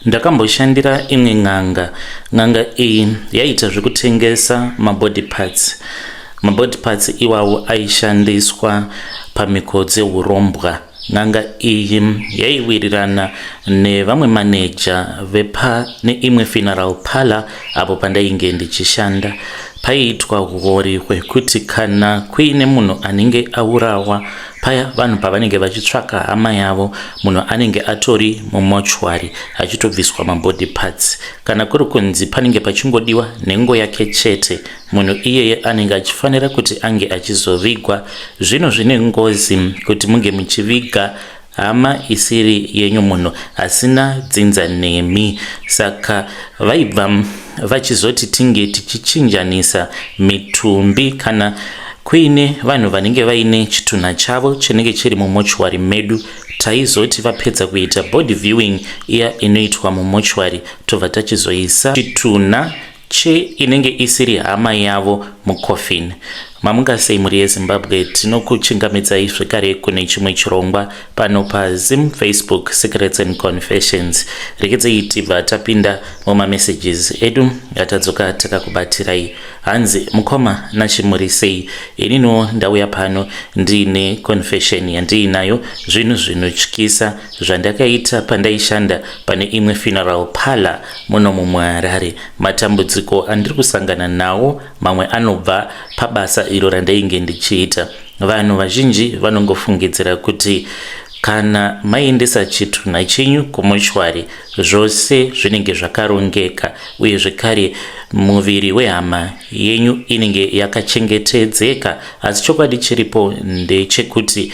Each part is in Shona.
Ndakamboshandira imwe n'anga. N'anga iyi yaiita zvekutengesa mabody parts. Mabody parts iwawo aishandiswa pamhiko dzehurombwa. N'anga iyi yaiwirirana nevamwe maneja vepane imwe funeral parlour apo pandainge ndichishanda. Paiitwa huori hwekuti kana kuine munhu anenge aurawa Paya vanhu pavanenge vachitsvaka hama yavo, munhu anenge atori mumochwari achitobviswa mabody parts. Kana kuri kunzi panenge pachingodiwa nhengo yake chete, munhu iyeye anenge achifanira kuti ange achizovigwa. Zvino zvine ngozi kuti munge muchiviga hama isiri yenyu munhu asina dzinza nemi. Saka vaibva vachizoti tinge tichichinjanisa mitumbi kana kuine vanhu vanenge vaine chitunha chavo chinenge chiri mumochwari medu taizoti vapedza kuita body viewing iya inoitwa mumochwari tobva tachizoisa chitunha che inenge isiri hama yavo mucoffin. Mamuka sei mhuri yeZimbabwe, tinokuchingamidzai zvekare kune chimwe chirongwa pano paZim Facebook Secrets and Confessions. Rekedzei tibva tapinda mumamessages edu atadzoka takakubatirai. Hanzi mukoma Nashe muri sei? Ininiwo ndauya pano ndiine confession yandiinayo, zvinhu zvinotyisa zvandakaita pandaishanda pane imwe funeral parlor muno muMuharare. Matambudziko andiri kusangana nawo mamwe anobva pabasa iro randainge ndichiita. Vanhu vazhinji vanongofungidzira kuti kana maendesa chitunha chenyu kumochwari zvose zvinenge zvakarongeka uye zvekare muviri wehama yenyu inenge yakachengetedzeka asi chokwadi chiripo ndechekuti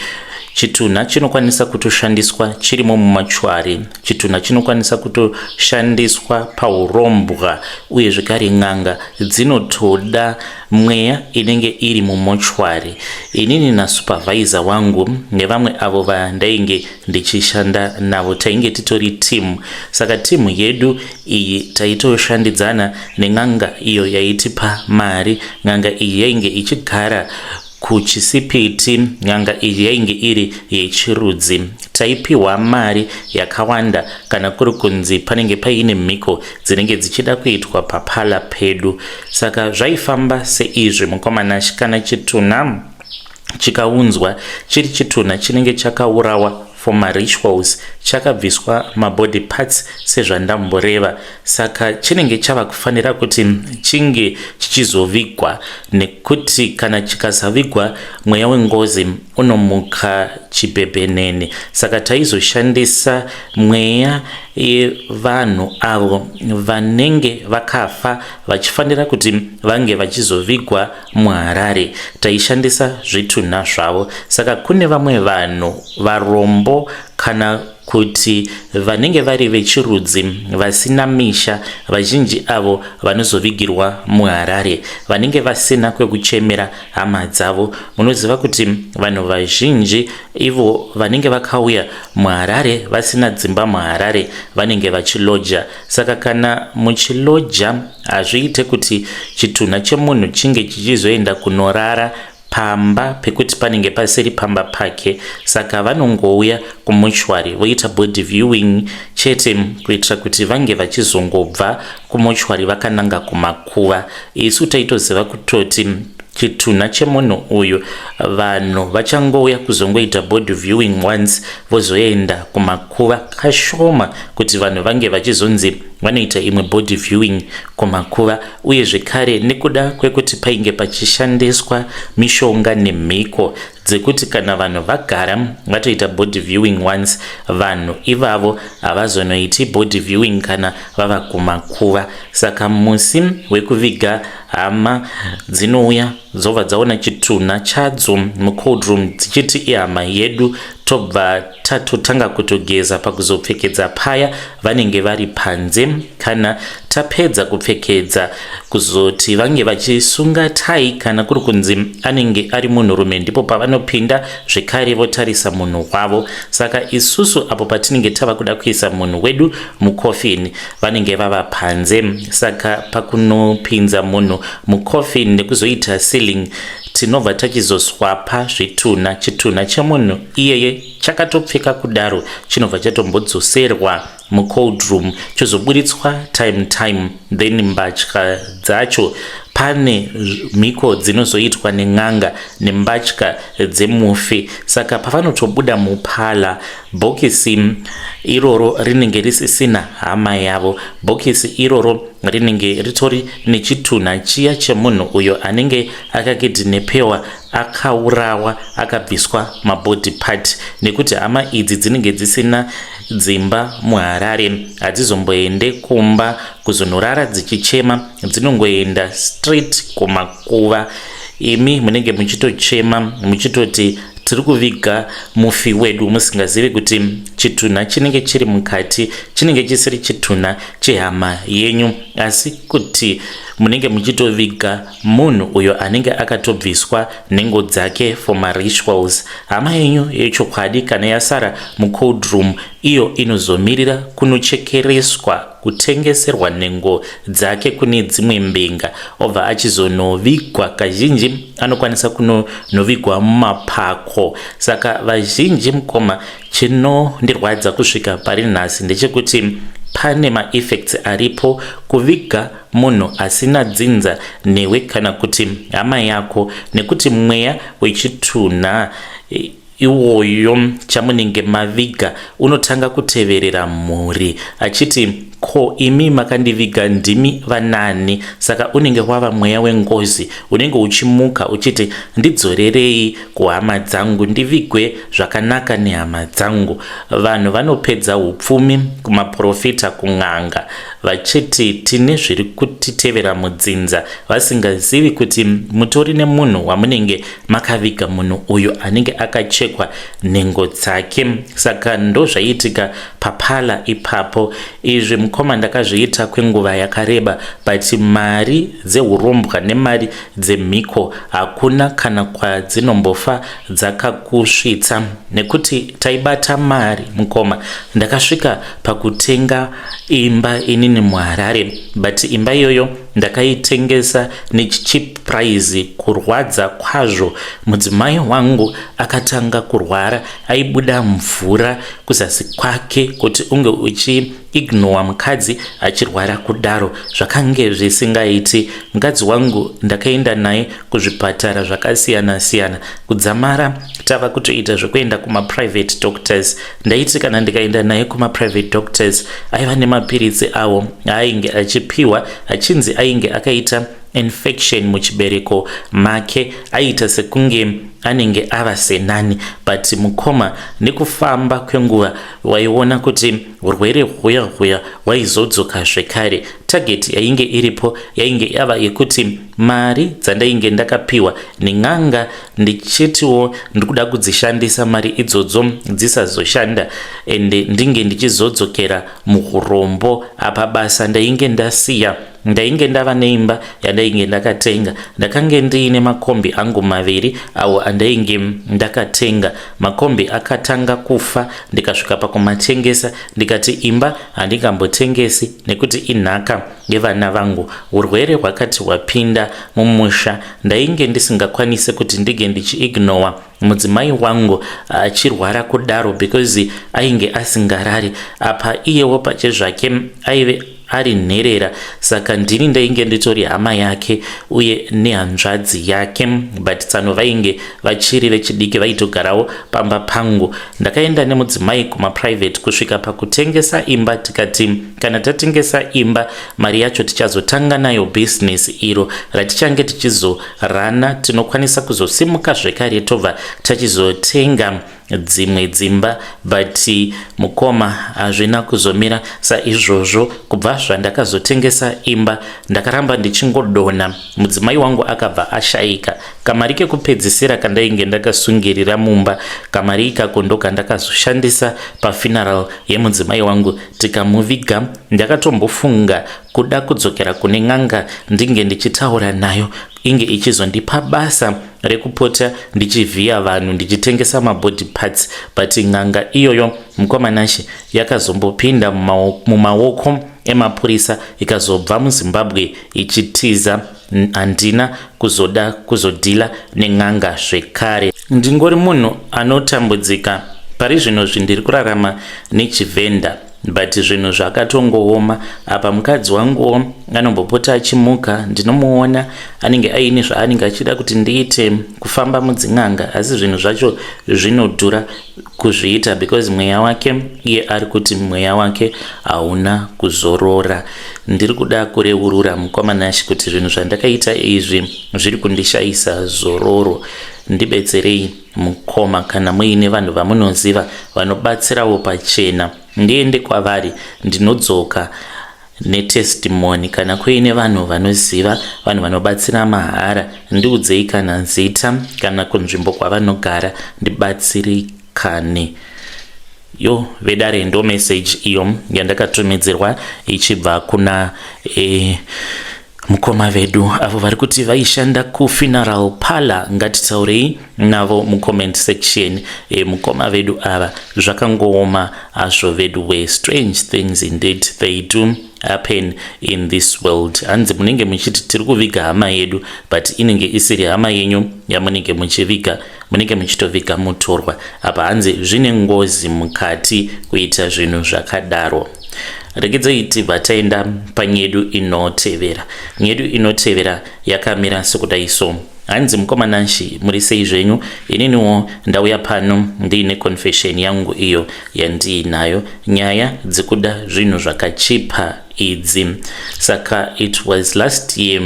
chitunha chinokwanisa kutoshandiswa chirimo mumachwari chitunha chinokwanisa kutoshandiswa paurombwa uye zvekare n'anga dzinotoda mweya inenge iri mumochwari inini nasupervisor wangu nevamwe avo vandainge ndichishanda navo tainge titori team saka team yedu iyi taitoshandidzana nen'anga iyo yaitipa mari n'anga iyi yainge ichigara kuchisipiti n'anga iyi yainge iri yechirudzi taipiwa mari yakawanda kana kuri kunzi panenge paine mhiko dzinenge dzichida kuitwa papala pedu saka zvaifamba seizvi mukomana kana chitunha chikaunzwa chiri chitunha chinenge chakaurawa for marituals chakabviswa mabody parts sezvandamboreva saka chinenge chava kufanira kuti chinge chichizovigwa nekuti kana chikasavigwa mweya wengozi unomuka chibhebhenene saka taizoshandisa mweya yevanhu avo vanenge vakafa vachifanira kuti vange vachizovigwa muHarare taishandisa zvitunha zvavo saka kune vamwe vanhu varombo kana kuti vanenge vari vechirudzi vasina misha vazhinji avo vanozovigirwa muHarare vanenge vasina kwekuchemera hama dzavo munoziva kuti vanhu vazhinji ivo vanenge vakauya muHarare vasina dzimba muHarare vanenge vachiloja saka kana muchiloja hazviite kuti chitunha chemunhu chinge chichizoenda kunorara pamba pekuti panenge pasiri pamba pake saka vanongouya kumochwari voita body viewing chete kuitira kuti vange vachizongobva kumochwari vakananga kumakuva isu taitoziva kutoti chitunha chemunhu uyu vanhu vachangouya kuzongoita body viewing once vozoenda kumakuva kashoma kuti vanhu vange vachizonzi vanoita imwe body viewing kumakuva uye zvekare nekuda kwekuti painge pachishandiswa mishonga nemhiko dzekuti kana vanhu vagara vatoita body viewing once vanhu ivavo havazonoiti body viewing kana vava kumakuva saka musi wekuviga hama dzinouya dzobva dzaona chitunha chadzo mucold room dzichiti ihama yedu tobva tatotanga kutogeza pakuzopfekedza paya vanenge vari panze kana tapedza kupfekedza kuzoti vange vachisunga tai kana kuri kunzi anenge ari munhurume ndipo pavanopinda zvekare votarisa munhu wavo saka isusu apo patinenge tava kuda kuisa munhu wedu mukofini vanenge vava panze saka pakunopinza munhu mucoffin nekuzoita ceiling tinobva tachizoswapa zvitunha chitunha chemunhu iyeye chakatopfeka kudaro chinobva chatombodzoserwa. mucold room chozoburitswa time time, then mbatya dzacho, pane mhiko dzinozoitwa nen'anga nembatya dzemufi. Saka pavanotobuda muparlour, bhokisi iroro rinenge risisina hama yavo. Bhokisi iroro rinenge ritori nechitunha chiya chemunhu uyo anenge akakidnapewa, akaurawa, akabviswa mabody part, nekuti hama idzi dzinenge dzisina dzimba muHarare. Hadzizomboende kumba kuzonorara dzichichema, dzinongoenda straight kumakuva. Imi munenge muchitochema muchitoti tiri kuviga mufi wedu, musingazivi kuti chitunha chinenge chiri mukati chinenge chisiri chitunha chehama yenyu, asi kuti munenge muchitoviga munhu uyo anenge akatobviswa nhengo dzake for marituals. Hama yenyu yechokwadi kana yasara mucold room, iyo inozomirira kunochekereswa, kutengeserwa nhengo dzake kune dzimwe mbinga, obva achizonovigwa. Kazhinji anokwanisa kunonovigwa mumapako. Saka vazhinji, mukoma, chinondirwadza kusvika pari nhasi ndechekuti pane maeffects aripo kuviga munhu asina dzinza newe kana kuti hama yako, nekuti mweya wechitunha iwoyo chamunenge maviga unotanga kuteverera mhuri achiti, "Ko imi makandiviga ndimi vanani?" Saka unenge wava mweya wengozi unenge uchimuka uchiti, "Ndidzorerei kuhama dzangu, ndivigwe zvakanaka nehama dzangu." Vanhu vanopedza upfumi kumaprofita, kun'anga, vachiti tine zviri kutitevera mudzinza, vasingazivi kuti mutori nemunhu wamunenge makaviga, munhu uyu anenge akachekwa nhengo dzake. Saka ndozvaiitika paparlour ipapo. Izvi, mukoma, ndakazviita kwenguva yakareba, but mari dzeurombwa nemari dzemhiko hakuna kana kwadzinombofa dzakakusvitsa, nekuti taibata mari. Mukoma, ndakasvika pakutenga imba inini muHarare, but imba iyoyo ndakaitengesa necheap price. Kurwadza kwazvo, mudzimai wangu akatanga kurwara, aibuda mvura kuzasi kwake. Kuti unge uchiignora mukadzi achirwara kudaro zvakange zvisingaiti. Mukadzi wangu ndakaenda naye kuzvipatara zvakasiyana-siyana, kudzamara tava kutoita zvekuenda kumaprivate doctors. Ndaiti kana ndikaenda naye kumaprivate doctors, aiva nemapiritsi awo aainge achipiwa, achinzi ainge akaita infection muchibereko make, aiita sekunge anenge ava senani. But mukoma, nekufamba kwenguva waiona kuti urwere huya huya hwaizodzoka zvekare. Target yainge iripo yainge yava yekuti mari dzandainge ndakapiwa nen'anga, ndichitiwo ndikuda kudzishandisa, mari idzodzo dzisazoshanda ende ndinge ndichizodzokera muurombo. Apa basa ndainge ndasiya, ndainge ndava neimba yandainge ndakatenga, ndakange ndiine makombi angu maviri awo andainge ndakatenga. Makombi akatanga kufa, ndikasvika pakumatengesa. Ndikati imba handingambotengesi nekuti inhaka yevana vangu. Urwere hwakati hwapinda mumusha, ndainge ndisingakwanisi kuti ndinge ndichiignora mudzimai wangu achirwara kudaro, because ainge asingarari. Apa iyewo pachezvake aive ari nherera, saka ndini ndainge nditori hama yake uye nehanzvadzi yake, but tsano vainge vachiri vechidiki, vaitogarawo pamba pangu. Ndakaenda nemudzimai kumaprivate kusvika pakutengesa imba. Tikati kana tatengesa imba, mari yacho tichazotanga nayo bhizinesi iro ratichange tichizorana. Tinokwanisa kuzosimuka zvekare, tobva tachizotenga dzimwe dzimba. But mukoma, hazvina kuzomira saizvozvo. Kubva zvandakazotengesa imba, ndakaramba ndichingodonha. Mudzimai wangu akabva ashayika. Kamari kekupedzisira kandainge ndakasungirira mumba, kamari ikako ndokandakazoshandisa pafuneral yemudzimai wangu, tikamuviga. Ndakatombofunga kuda kudzokera kune n'anga, ndinge ndichitaura nayo, inge ichizondipa basa rekupota ndichivhiya vanhu, ndichitengesa mabody parts. But n'anga iyoyo, mukoma Nashe, yakazombopinda mumaoko emapurisa, ikazobva muZimbabwe ichitiza. Handina kuzoda kuzodhila nen'anga zvekare. Ndingori munhu anotambudzika pari zvino. Zvindiri kurarama nechivhenda. But zvinhu zvakatongooma. Apa mukadzi wanguwo anombopota achimuka, ndinomuona anenge aine zvaanenge achida kuti ndiite, kufamba mudzin'anga, asi zvinhu zvacho zvinodhura kuzviita because mweya wake, iye ari kuti mweya wake hauna kuzorora. Ndiri kuda kureurura, mukoma Nashi, kuti zvinhu zvandakaita izvi zviri kundishayisa zororo. Ndibetserei, mukoma, kana muine vanhu vamunoziva vanobatsirawo pachena, ndiende kwavari, ndinodzoka netestimony. Kana kuine vanhu vanoziva vanhu vanobatsira mahara, ndiudzei kana zita kana kunzvimbo kwavanogara, ndibatsirikane. Yo, vedare, ndo message iyo yandakatumidzirwa ichibva kuna mukoma vedu avo vari kuti vaishanda kufuneral parlor. Ngatitaurei navo mucomment section. Mukoma vedu ava, zvakangooma hazvo vedu we. Strange things indeed, they do happen in this world. Hanzi munenge muchiti tiri kuviga hama yedu, but inenge isiri hama yenyu yamunenge muchiviga, munenge muchitoviga mutorwa. Apa hanzi zvine ngozi mukati kuita zvinhu zvakadaro. Regedzei tibva taenda panyedu inotevera. Nyedu inotevera yakamira sekudai so. Hanzi, "Mukoma Nashi, muri sei zvenyu? Ininiwo ndauya pano ndiine confession yangu iyo yandiinayo. Nyaya dzekuda zvinhu zvakachipa idzi. Saka it was last year,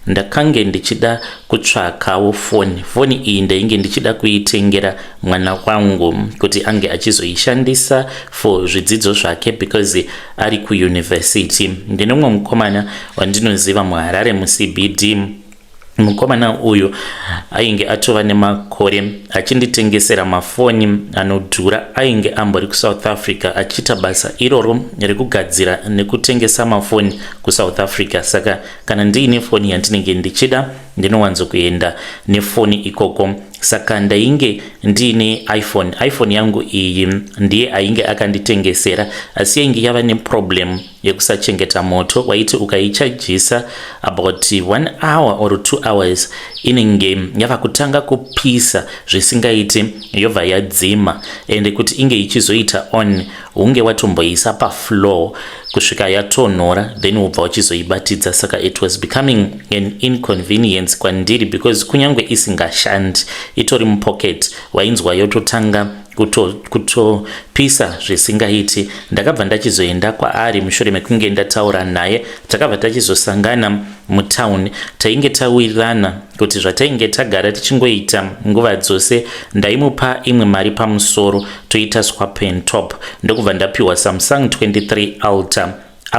ndakange ndichida kutsvakawo foni. Foni iyi ndainge ndichida kuitengera mwana wangu kuti ange achizoishandisa for zvidzidzo zvake because ari kuyunivhesiti. Ndine mumwe mukomana wandinoziva muHarare muCBD. Mukomana uyu ainge atova nemakore achinditengesera mafoni anodhura. Ainge ambori kuSouth Africa achiita basa iroro rekugadzira nekutengesa mafoni kuSouth Africa. Saka kana ndiine foni yandinenge ndichida, ndinowanzokuenda nefoni ikoko. Saka ndainge ndiine iPhone. iPhone yangu iyi ndiye ainge akanditengesera, asi yainge yava neproblem yekusachengeta moto. Waiti ukaichajisa about one hour or 2 hours, inenge yava kutanga kupisa zvisingaiti, yobva yadzima. Ende kuti inge ichizoita on, hunge watomboisa pafloor kusvika yatonhora, then wobva uchizoibatidza. Saka it was becoming an inconvenience kwandiri because kunyange isingashandi, itori mupocket, wainzwa yototanga kutopisa zvisingaiti. Ndakabva ndachizoenda kwaari mushure mekunge ndataura naye. Takabva tachizosangana mutauni. Tainge tawirirana kuti zvatainge tagara tichingoita nguva dzose, ndaimupa imwe mari pamusoro, toita swap and top. Ndokubva ndapiwa Samsung 23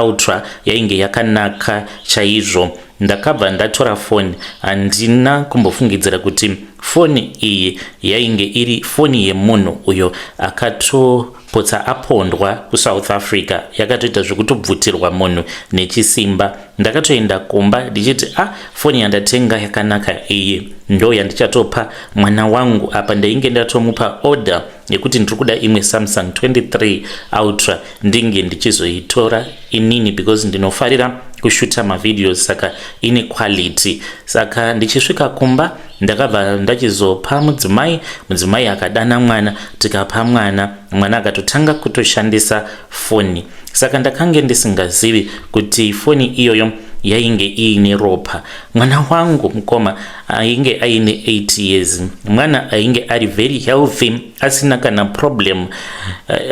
Ultra yainge yakanaka chaizvo. Ndakabva ndatora foni. Handina kumbofungidzira kuti foni iyi yainge iri foni yemunhu uyo akatopotsa apondwa kuSouth Africa, yakatoita zvekutobvutirwa munhu nechisimba. Ndakatoenda kumba ndichiti, 'A ah, foni yandatenga yakanaka iyi, ndo yandichatopa mwana wangu.' Apa ndainge ndatomupa order yekuti ndiri kuda imwe Samsung 23 Ultra, ndinge ndichizoitora inini because ndinofarira kushuta mavideos, saka ine quality. Saka ndichisvika kumba, ndakabva ndachizopa mudzimai. Mudzimai akadana mwana, tikapa mwana. Mwana akatotanga kutoshandisa foni. Saka ndakange ndisingazivi kuti foni iyoyo yainge iine ropa. Mwana wangu, mukoma, ainge aine 8 years, mwana ainge ari very healthy, asina kana problem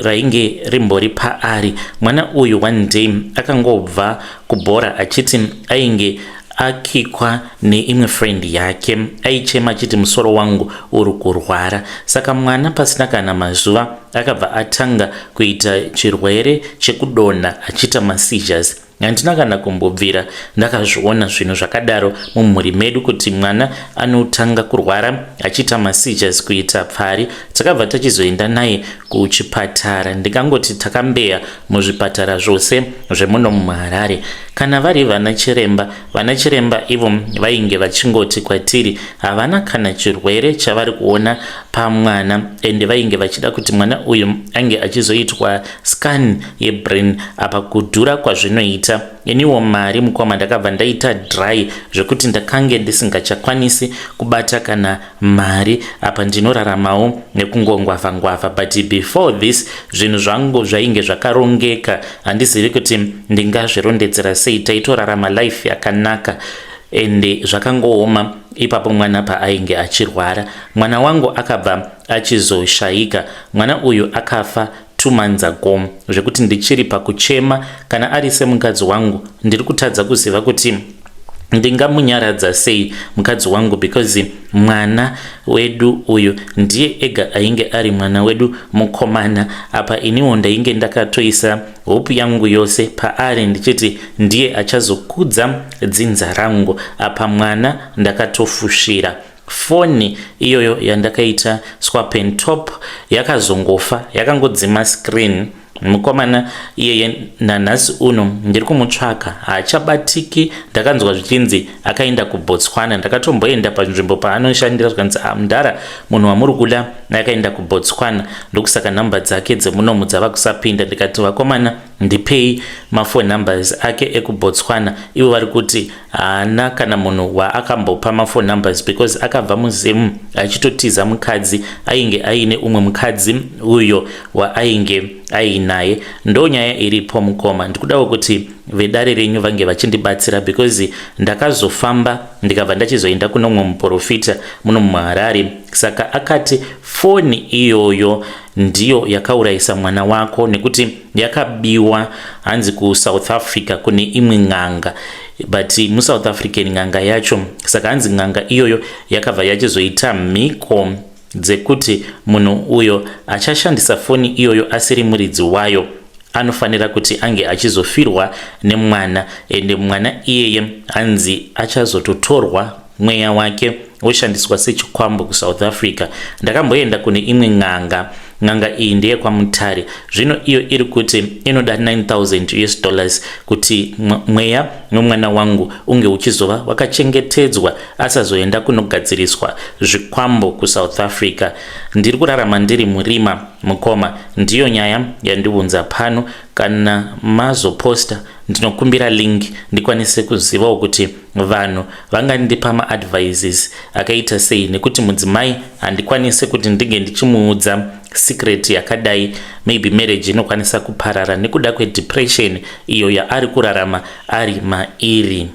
rainge rimbori paari. Mwana uyu one day akangobva kubhora achiti ainge akikwa neimwe friend yake. Aichema achiti, 'Musoro wangu uri kurwara.' Saka mwana pasina kana mazuva akabva atanga kuita chirwere chekudonha achiita maseizures. Handina kana kumbobvira ndakazviona zvinhu zvakadaro mumhuri medu, kuti mwana anotanga kurwara achiita maseizures, kuita pfari. Takabva tachizoenda naye kuchipatara. Ndingangoti takambeya muzvipatara zvose zvemuno muHarare. Kana vari vana chiremba, vana chiremba ivo vainge vachiti mwana uyu ane Vainge vachingoti kwatiri havana kana chirwere chavari kuona pamwana ende vainge vachida kuti mwana uyu ange achizoitwa scan yebrain. Apa kudhura kwazvinoita, iniwo mari mukoma ndakabva ndaita dry zvekuti ndakange ndisingachakwanisi kubata kana mari. Apa ndinoraramawo nekungongwavha ngwavha, but before this zvinhu zvangu zvainge zvakarongeka. Handizivi kuti ndingazvirondedzera sei. Taitorarama life yakanaka ende zvakangooma ipapo mwana paainge achirwara. Mwana wangu akabva achizoshayika. Mwana uyu akafa 2 months ago, zvekuti ndichiri pakuchema. Kana ari semukadzi wangu, ndiri kutadza kuziva kuti ndingamunyaradza sei mukadzi wangu, because mwana wedu uyu ndiye ega ainge ari mwana wedu mukomana. Apa iniwo ndainge ndakatoisa hope yangu yose paari, ndichiti ndiye achazokudza dzinza rangu. Apa mwana ndakatofushira. Foni iyoyo yandakaita swap and top yakazongofa, yakangodzima screen. Mukomana iyeye nanhasi uno ndiri kumutsvaka, haachabatiki. Ndakanzwa zvichinzi akaenda kuBotswana. Ndakatomboenda panzvimbo paanoshandira, zvikanzi, "Mudhara, munhu wamuri kuda akaenda kuBotswana, ndokusaka nhamba dzake dzemunomu dzava kusapinda." Ndikati, "Vakomana, ndipei mafone numbers ake ekuBotswana." Ivo vari kuti haana kana munhu waakambopa mafone numbers, because akabva muZimu achitotiza mukadzi. Ainge aine umwe mukadzi uyo waainge ainaye. Ndo nyaya iripo, mukoma. Ndikudawo kuti vedare renyu vange vachindibatsira, because ndakazofamba ndikabva ndachizoenda kuno mumwe muprofita muno muHarare. Saka akati foni iyoyo ndiyo yakaurayisa mwana wako, nekuti yakabiwa hanzi kuSouth Africa kune imwe n'anga, but muSouth African n'anga yacho. Saka hanzi n'anga iyoyo yakabva yachizoita mhiko dzekuti munhu uyo achashandisa foni iyoyo asiri muridzi wayo anofanira kuti ange achizofirwa nemwana, ende mwana iyeye hanzi achazototorwa mweya wake woshandiswa sechikwambo kuSouth Africa. Ndakamboenda kune imwe n'anga. N'anga iyi ndeyekwaMutare. Zvino iyo iri kuti inoda 9000 US dollars kuti mweya wemwana wangu unge uchizova wakachengetedzwa, asazoenda kunogadziriswa zvikwambo kuSouth Africa. Ndiri kurarama ndiri murima, mukoma. Ndiyo nyaya yandiunza pano. Kana mazoposta, ndinokumbira link ndikwanise kuzivawo kuti vanhu vangandipa maadvices akaita sei, nekuti mudzimai handikwanisi kuti ndinge ndichimuudza secret yakadai. Maybe marriage inokwanisa kuparara nekuda kwedepression iyo yaari kurarama ari mairi.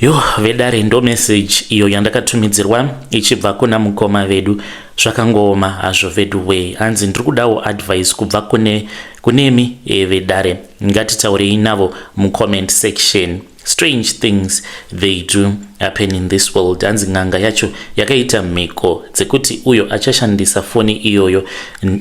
Yo, vedare, ndo message iyo yandakatumidzirwa ichibva kuna mukoma vedu. Zvakangooma hazvo vedu wei. Hanzi ndiri kudawo advice kubva kune kunemi vedare. Ngatitaurei navo mucomment section. Strange things, they do happen in this world. Hanzi n'anga yacho yakaita mhiko dzekuti uyo achashandisa foni iyoyo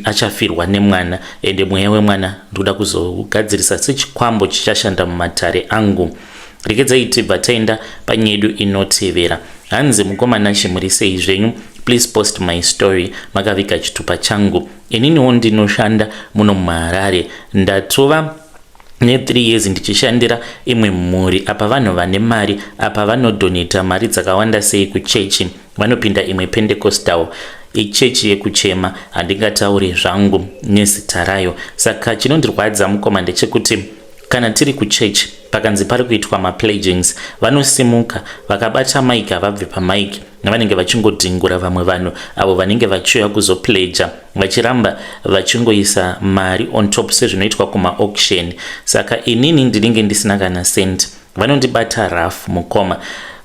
achafirwa nemwana, ende mweya wemwana ndikuda kuzogadzirisa sechikwambo chichashanda mumatare angu. Regedzai tibva taenda panyedu inotevera. Hanzi, "Mukoma Nashe, muri sei zvenyu? Please post my story makaviga chitupa changu. Ininiwo ndinoshanda muno muHarare. Ndatova ne3 years ndichishandira imwe mhuri. Apa vanhu vane mari, apa vanodonata mari dzakawanda sei kuchechi. Vanopinda imwe Pentecostal, ichechi yekuchema, handingatauri zvangu nezita rayo. Saka chinondirwadza, mukoma, ndechekuti kana tiri kuchechi, pakanzi pari kuitwa mapledgings, vanosimuka vakabata mic, havabve pamic. Vanenge vachingodhingura vamwe vanhu avo vanenge vachiuya kuzopledja, vachiramba vachingoisa mari on top sezvinoitwa kumaauction. Saka inini ndinenge ndisina kana cent. Vanondibata rough, mukoma.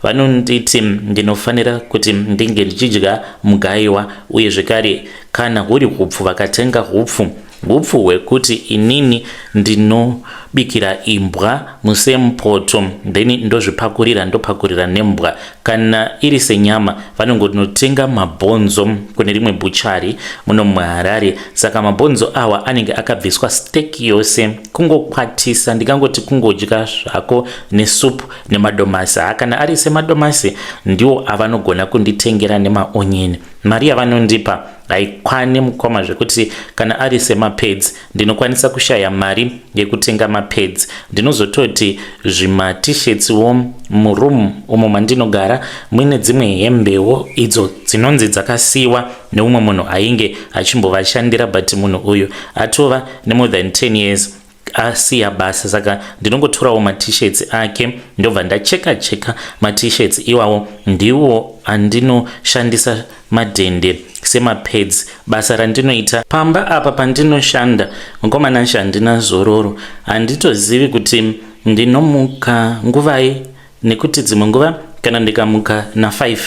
Vanonditi ndinofanira kuti ndinge ndichidya mugayiwa, uye zvekare kana huri hupfu, vakatenga hupfu, hupfu hwekuti inini ndinobikira imbwa musemupoto, then ndozvipakurira, ndopakurira nembwa. Kana iri senyama, vanongonotenga mabhonzo kune rimwe butchery muno muHarare. Saka mabhonzo awa anenge akabviswa steak yose, kungokwatisa, ndingangoti kungodya zvako nesupu nemadomasi. Ha, kana ari semadomasi ndiwo avanogona kunditengera nemaonyeni. Mari yavanondipa haikwani mukoma zvekuti kana ari semapads ndinokwanisa kushaya mari yekutenga mapads. Ndinozototi zvimat-shirts wo muroom umo mandinogara muine dzimwe hembewo idzo dzinonzi dzakasiyiwa neumwe munhu ainge achimbovashandira, but munhu uyu atova nemore than 10 years asiya basa. Saka ndinongotorawo mat-shirts ake, ndobva ndacheka cheka mat-shirts iwawo, ndiwo andinoshandisa madhende semapads. Basa randinoita pamba apa pandinoshanda, mukoma Nashe, handina zororo. Handitozivi kuti ndinomuka nguvai, nekuti dzimwe nguva kana ndikamuka na5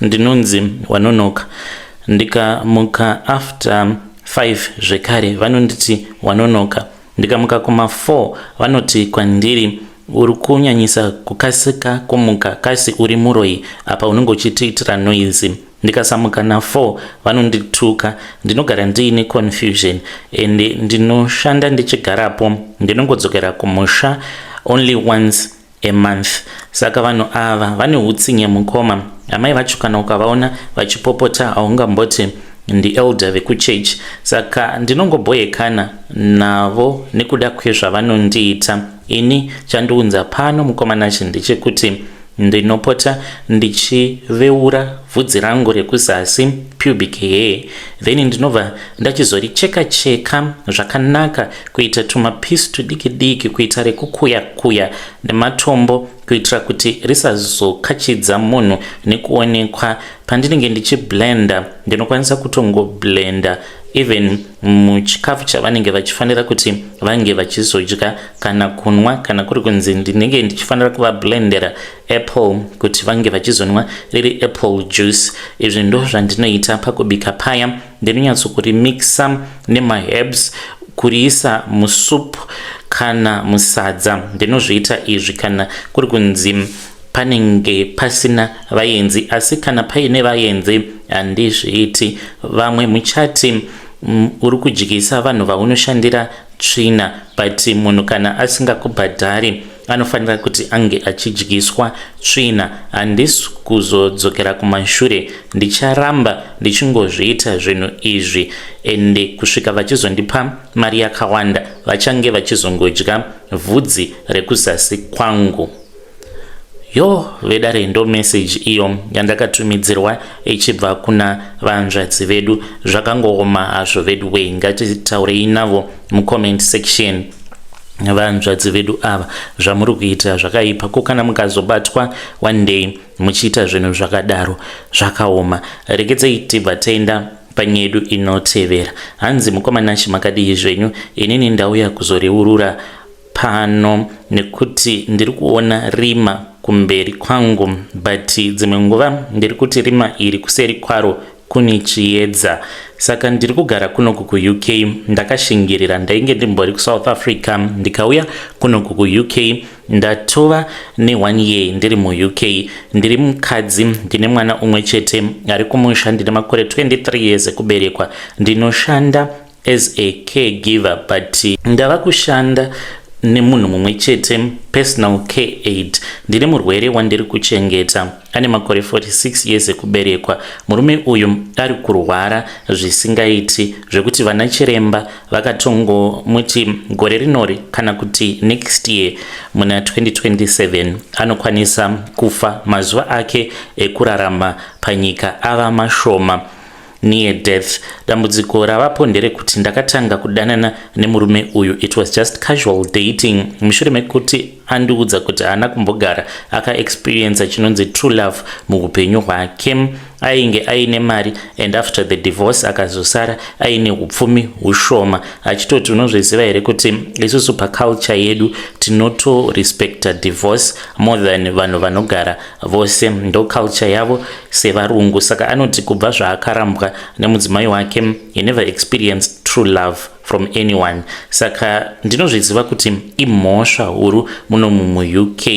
ndinonzi wanonoka, ndikamuka after 5 zvekare vanonditi wanonoka, ndikamuka kuma4 vanoti kwandiri, "Uri kunyanyisa kukasika kumuka, kasi uri muroi? Apa unenge uchitiitira noise." Ndikasamuka na4 vanondituka. Ndinogara ndiine confusion and ndinoshanda ndichigarapo. Ndinongodzokera kumusha only once a month. Saka vanhu ava vane utsinye, mukoma. Amai vacho kana ukavaona vachipopota, haungamboti ndielder vekuchechi. Saka ndinongobhoyekana navo nekuda kwezvavanondiita ini. Chandiunza pano, mukoma Nashe, ndechekuti ndinopota ndichiveura bvudzi rangu rekuzasi, pubic hair, then ndinobva ndachizoricheka cheka zvakanaka kuita tumapisi tudiki diki, kuita rekukuya kuya nematombo, kuitira kuti risazokachidza munhu nekuonekwa. Pandinenge ndichiblenda, ndinokwanisa kutongoblenda even muchikafu chavanenge vachifanira kuti vange vachizodya kana kunwa. Kana kuri kunzi ndinenge ndichifanira kuvablendera apple kuti vange vachizonwa riri apple juice, izvi ndo zvandinoita. Pakubika paya ndinonyatsokurimixa nemaherbs, kuriisa musupu kana musadza. Ndinozviita izvi kana kuri kunzi panenge pasina vaenzi, asi kana paine vaenzi handizviiti. Vamwe muchati, "Uri kudyisa vanhu vaunoshandira tsvina," but munhu kana asingakubhadhari anofanira kuti ange achidyiswa tsvina. Handisi kuzodzokera kumashure, ndicharamba ndichingozviita zvinhu izvi, ende kusvika vachizondipa mari yakawanda vachange vachizongodya vhudzi rekuzasi kwangu. Yo vedare, ndo meseji iyo yandakatumidzirwa ichibva kuna vanzvadzi vedu. Zvakangooma hazvo vedu wei. Ngatitaurei navo mucomment section, vanzvadzi vedu ava. Zvamuri kuita zvakaipa. Ko kana mukazobatwa one day muchiita zvinhu zvakadaro? Zvakaoma. Regedzei tibva taenda panyedu inotevera. Hanzi, "Mukoma Nashe, makadii zvenyu? Inini ndauya kuzoreurura pano nekuti ndiri kuona rima kumberi kwangu, but dzimwe nguva ndiri kuti rima iri kuseri kwaro kune chiedza. Saka ndiri kugara kunoku kuUK ndakashingirira. Ndainge ndimbori kuSouth Africa, ndikauya kunoku kuUK. Ndatova ne1 year ndiri muUK. Ndiri mukadzi, ndine mwana umwe chete ari kumusha. Ndine makore 23 years ekuberekwa. Ndinoshanda as a caregiver, but ndava kushanda nemunhu mumwe chete, personal care aid. Ndine murwere wandiri kuchengeta, ane makore 46 years ekuberekwa. Murume uyu ari kurwara zvisingaiti, zvekuti vana chiremba vakatongomuti gore rinori kana kuti next year muna 2027 anokwanisa kufa. Mazuva ake ekurarama panyika ava mashoma, near death. Dambudziko ravapo nderekuti ndakatanga kudanana nemurume uyu. It was just casual dating, mushure mekuti andiudza kuti haana kumbogara akaexperienca chinonzi true love muupenyu hwake. Ainge aine mari, and after the divorce akazosara aine upfumi hushoma, achitoti, 'Unozviziva here kuti isusu paculture yedu tinotorespecta divorce more than vanhu vanogara vose?' Ndo culture yavo sevarungu." Saka anoti kubva zvaakarambwa nemudzimai wake, he never experienced true love from anyone. Saka ndinozviziva kuti imhosva huru munomu muUK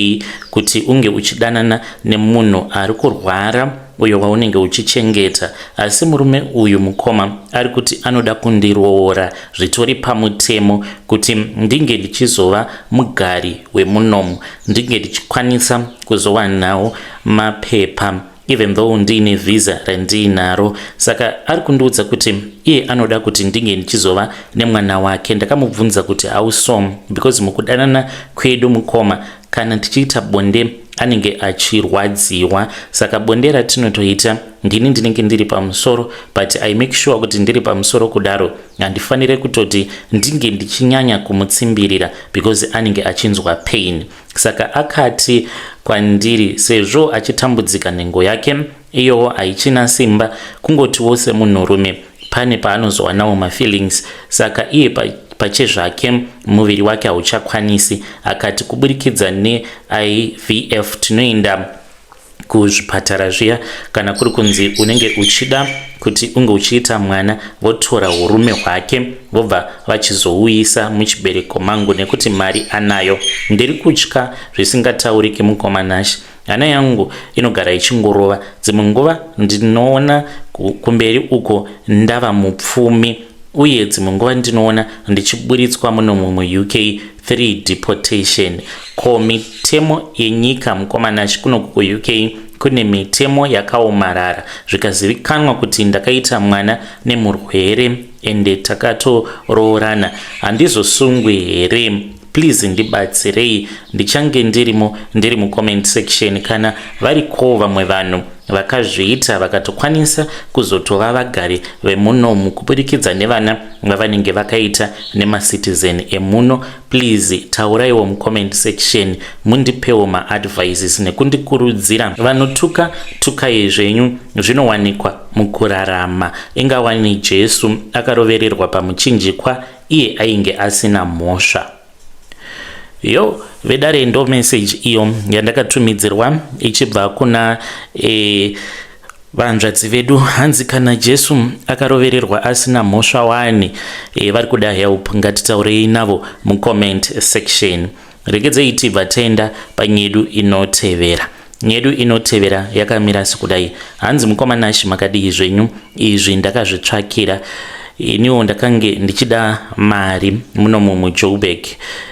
kuti unge uchidanana nemunhu ari kurwara uyo waunenge uchichengeta, asi murume uyu, mukoma, ari kuti anoda kundiroora zvitori pamutemo kuti ndinge ndichizova mugari wemunomu, ndinge ndichikwanisa kuzowanawo mapepa. Even though ndiine visa randiinaro, saka ari kundiudza kuti iye anoda kuti ndinge ndichizova nemwana wake. Ndakamubvunza kuti how so, because mukudanana kwedu, mukoma, kana tichiita bonde anenge achirwadziwa. Saka bonde ratinotoita, ndini ndinenge ndiri pamusoro, but I make sure kuti ndiri pamusoro kudaro handifaniri kutoti ndinge ndichinyanya kumutsimbirira because anenge achinzwa pain. Saka akati kwandiri sezvo achitambudzika, nhengo yake iyowo haichina simba, kungotiwo semunhurume pane paanozowanawo mafeelings. Saka iye pachezvake muviri wake hauchakwanisi. Akati kuburikidza neIVF tinoenda kuzvipatara zviya, kana kuri kunzi unenge uchida kuti unge uchiita mwana, votora urume hwake vobva vachizouyisa muchibereko mangu nekuti mari anayo. Ndiri kutya zvisingatauriki, mukoma Nashi. Hana yangu inogara ichingorova. Dzimwe nguva ndinoona kumberi uko ndava mupfumi, uye dzimwe nguva ndinoona ndichiburitswa munomu muUK 3 deportation. Ko mitemo yenyika, mukoma Nashi, kunoku kuUK kune mitemo yakaomarara. Zvikazivikanwa kuti ndakaita mwana nemurwere ende takatoroorana, handizosungwi here? Please ndibatsirei. Ndichange ndirimo, ndiri mucomment section. Kana varikowo vamwe vanhu vakazviita vakatokwanisa kuzotova vagari vemunomu kuburikidza nevana vavanenge vakaita nemacitizen emuno, please tauraiwo mucomment section, mundipewo maadvices nekundikurudzira. Vanotuka, tukai zvenyu, zvinowanikwa mukurarama. Ingawani Jesu akarovererwa pamuchinjikwa iye ainge asina mhosva. Yo vedare, ndo message iyo yandakatumidzirwa ichibva kuna vanzvadzi vedu. Hanzi kana Jesu akarovererwa asina mhosva wani. Vari kuda help. Ngatitaurei navo mucomment section. Regedzei tibva taenda panyedu inotevera. Nyedu inotevera yakamira sekudai. Hanzi, "Mukoma Nashi, makadii zvenyu? Izvi ndakazvitsvakira iniwo. Ndakange ndichida mari munomu muJoburg,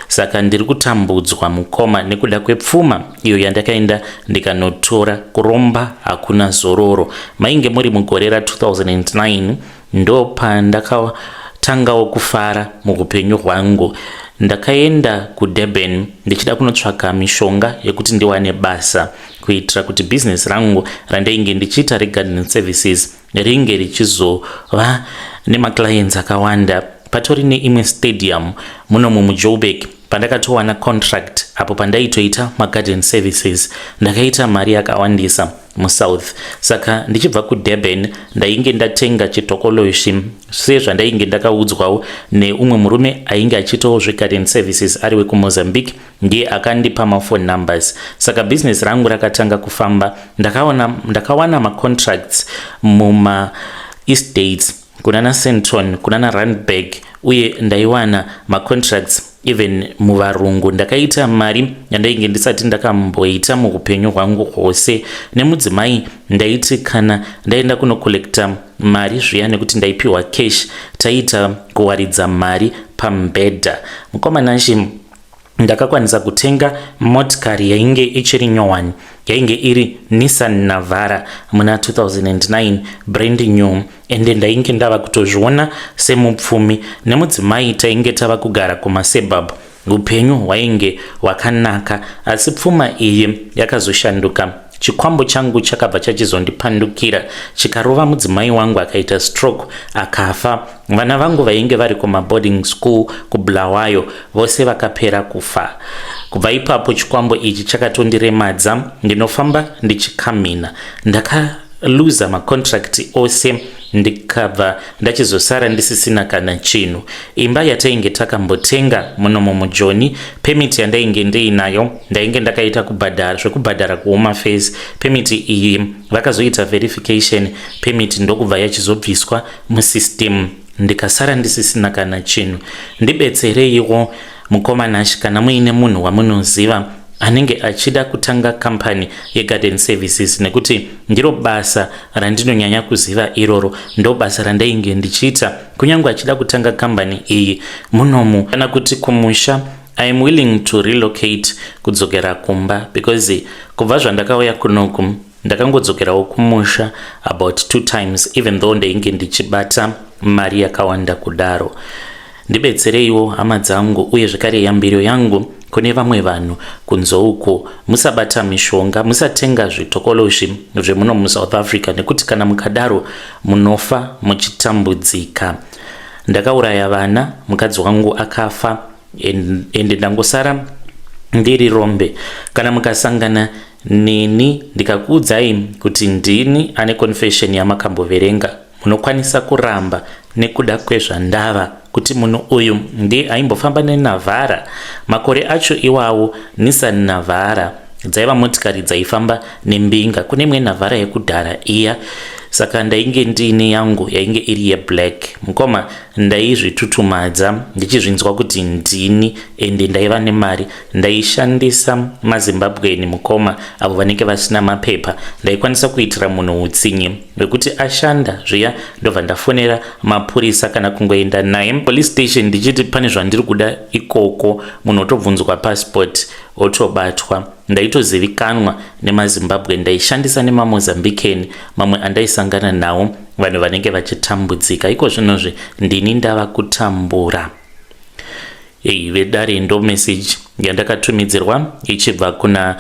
saka ndiri kutambudzwa, mukoma, nekuda kwepfuma iyo yandakaenda ndikanotora. Kuromba hakuna zororo." Mainge muri mugore ra2009, ndo pandakatangawo kufara muupenyu hwangu. Ndakaenda kuDurban ndichida kunotsvaka mishonga yekuti ndiwane basa kuitira kuti bhizinesi rangu randainge ndichiita regarden services ringe richizova nemaclients akawanda. Patori neimwe stadium munomu muJoburg pandakatowana contract apo pandaitoita magarden services. Ndakaita mari yakawandisa muSouth. Saka ndichibva kuDurban ndainge ndatenga chitokoloshi sezvandainge ndakaudzwawo neumwe murume ainge achiitawo zvegarden services ari wekuMozambique. Ndiye akandipa maphone numbers. Saka bhizinesi rangu rakatanga kufamba. Ndakawana macontracts mumaestates kunana Sandton, kunana Randburg, uye ndaiwana macontracts even muvarungu. Ndakaita mari yandainge ndisati ndakamboita muupenyu hwangu hwose. Nemudzimai ndaiti kana ndaenda kunocollecta mari zviya, nekuti ndaipiwa cash, taiita kuwaridza mari pamubhedha. Mukoma Nashi, ndakakwanisa kutenga motikari yainge ichiri nyowani, yainge iri Nissan Navara muna 2009, brand new, ende ndainge ndava kutozviona semupfumi. Nemudzimai tainge tava kugara kumasuburb, upenyu hwainge hwakanaka. Asi pfuma iyi yakazoshanduka. Chikwambo changu chakabva chachizondipandukira, chikarova mudzimai wangu akaita stroke akafa. Vana vangu vainge vari kumaboarding school kuBulawayo vose vakapera kufa. Kubva ipapo chikwambo ichi chakatondiremadza, ndinofamba ndichikamhina. Ndakaluza macontract ose, ndikabva ndachizosara ndisisina kana chinhu. Imba yatainge takambotenga munomo muJoni, permit yandainge ndiinayo, ndainge ndakaita kubhadhara zvekubhadhara kuHome Affairs. Permit iyi vakazoita verification, permit ndokubva yachizobviswa musystem, ndikasara ndisisina kana chinhu. Ndibetsereiwo, mukoma Nashi, kana muine munhu wamunoziva anenge achida kutanga kambani yegarden services, nekuti ndiro basa randinonyanya kuziva iroro, ndo basa randainge ndichiita. Kunyange achida kutanga kambani iyi munomu kana kuti kumusha, I am willing to relocate kudzokera kumba, because kubva zvandakauya kunoku Ndakangodzokerawo kumusha about 2 times even though ndainge ndichibata mari yakawanda kudaro. Ndibetsereiwo hama dzangu uye zvekare yambiro yangu kune vamwe vanhu kunze uko, musabata mishonga, musatenga zvitokoloshi zvemuno muSouth Africa nekuti kana mukadaro munofa muchitambudzika. Ndakauraya vana, mukadzi wangu akafa ende ndangosara ndiri rombe. Kana mukasangana neni ndikakuudzai kuti ndini ane confession yamakamboverenga, munokwanisa kuramba nekuda kwezvandava kuti munhu uyu ndiye aimbofamba neNavara. Makore acho iwawo Nissan Navara dzaiva motikari dzaifamba nembinga. Kune imwe Navara yekudhara iya, saka ndainge ndiine yangu yainge iri yeblack. Mukoma, ndaizvitutumadza ndichizvinzwa kuti ndini ende ndaiva nemari. Ndaishandisa maZimbabweni mukoma, avo vanenge vasina mapepa. Ndaikwanisa kuitira munhu utsinye wekuti ashanda zviya, ndobva ndafonera mapurisa kana kungoenda naye police station ndichiti pane zvandiri kuda ikoko. Munhu otobvunzwa passport, otobatwa. Ndaitozivikanwa nemaZimbabwe, ndaishandisa nemaMozambican mamwe andaisangana nawo, vanhu vanenge vachitambudzika. Iko zvinozvi ndini ndava kutambura. Ei vedare, ndo message yandakatumidzirwa ichibva kuna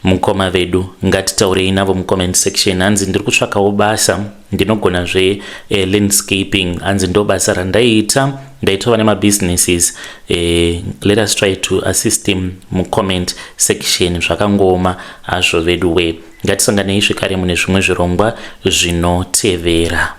mukoma vedu. Ngatitaurei navo mucomment section. Hanzi ndiri kutsvakawo basa, ndinogona zve landscaping. Hanzi ndo basa randaiita, ndaitova nemabusinesses. Let us try to assist him mucomment section. Zvakangooma hazvo vedu we. Ngatisanganei zvekare mune zvimwe zvirongwa zvinotevera.